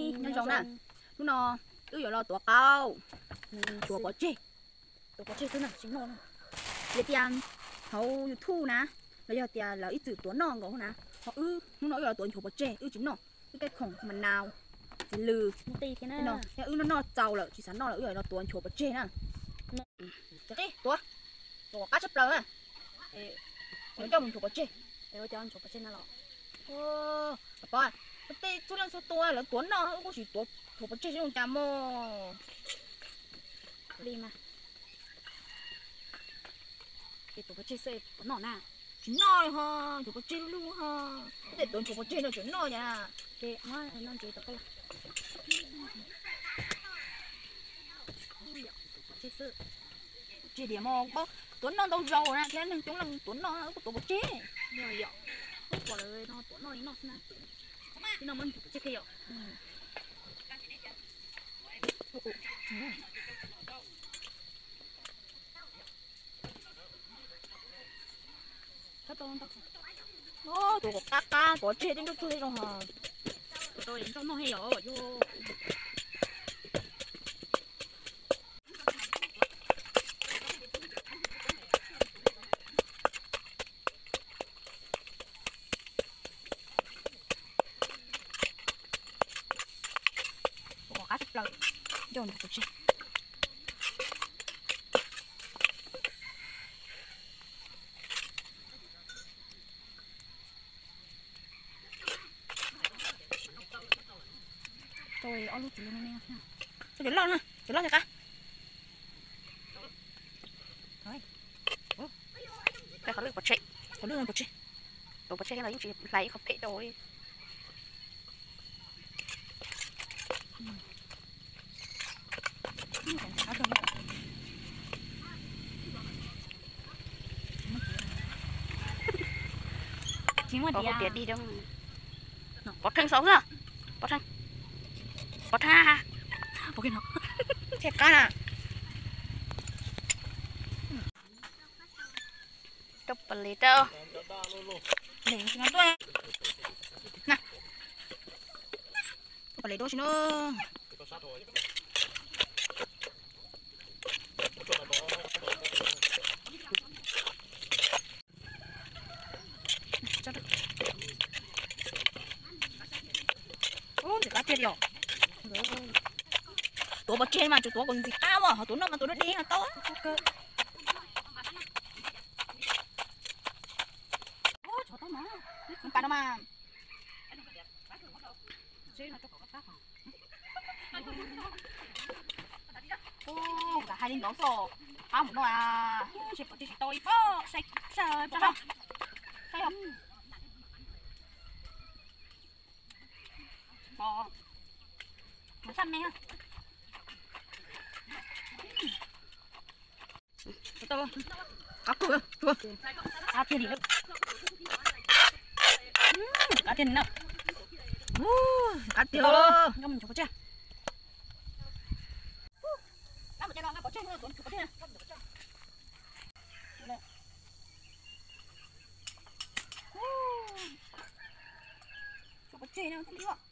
Nyob zoo na, hnub no wb yuav los tuav qaub, tuav pov tseg. Yog tias hauv YouTube na, los yog tias lawv ib txwm tuav noj nkaus na, ho wb hnub no wb yuav los tuav nchuav pov tseg, wb tsis noj, wb tej khoom ma nau, txiv lws, yog wb noj noj txaus lawm tsis xav noj lawm wb yuav los tuav nchuav pov tseg na. Tuav, tuav qab tshaj plaws na. Coj mus nchuav pov tseg. Pov, tej txhua leej txhua tus lawv tuav noj, wb kuj sim tuav nchuav pov tseg seb zoo cas mog. Li mas, tuav pov tseg xwb puas noj na? Tsis noj li ho, nchuav pov tseg lub lub ho. Tej tuav nchuav pov tseg no tseem noj cas. Ces muab no ntsev rau koj los. Pov tseg xwb. Pov tseg diam mog, tuav noj ntau zaus na thiab neeg coob leej tuav noj kuj tuav pov tseg. Yog, kuv pom lawv no tuav noj li noj xwb na. Tsis noj muab nchuav pov tseg thiab yom. Tuav kom qab qab pov tseg tej nroj tsuag zoo ho. Ua qab tshaj plaws, coj nchuav pov tseg. Cov loj na, cov loj thiaj qab. Qhov lwj pov tseg, qhov lwj pov tseg, tuav pov tseg los yeej tsis hlais ib qho phem rau li. Tsis muaj tias dig rau. Pov rheej xaus xwb. Pov rheej. Pov rheej. Pov rheej no. Thiaj qab na. Rau pam li rau. Rau pam li rau si no. Ntxim qab tiag li os. Tuav pov tseg mas tsuas tuav kom ntxim qab os, ho tuav noj mas tuav deb deb no tau. Pas no mas. Ua, hais li ntawd xwb, qab mus no a, tsis pom tsis tau ib pob, saib saib saib. Pom, mus xaj me. Qab kawg, qab tiag li, qab tiag li na. Qab tiag, nchuav pov tseg. Nchuav pov tseg no thiaj li.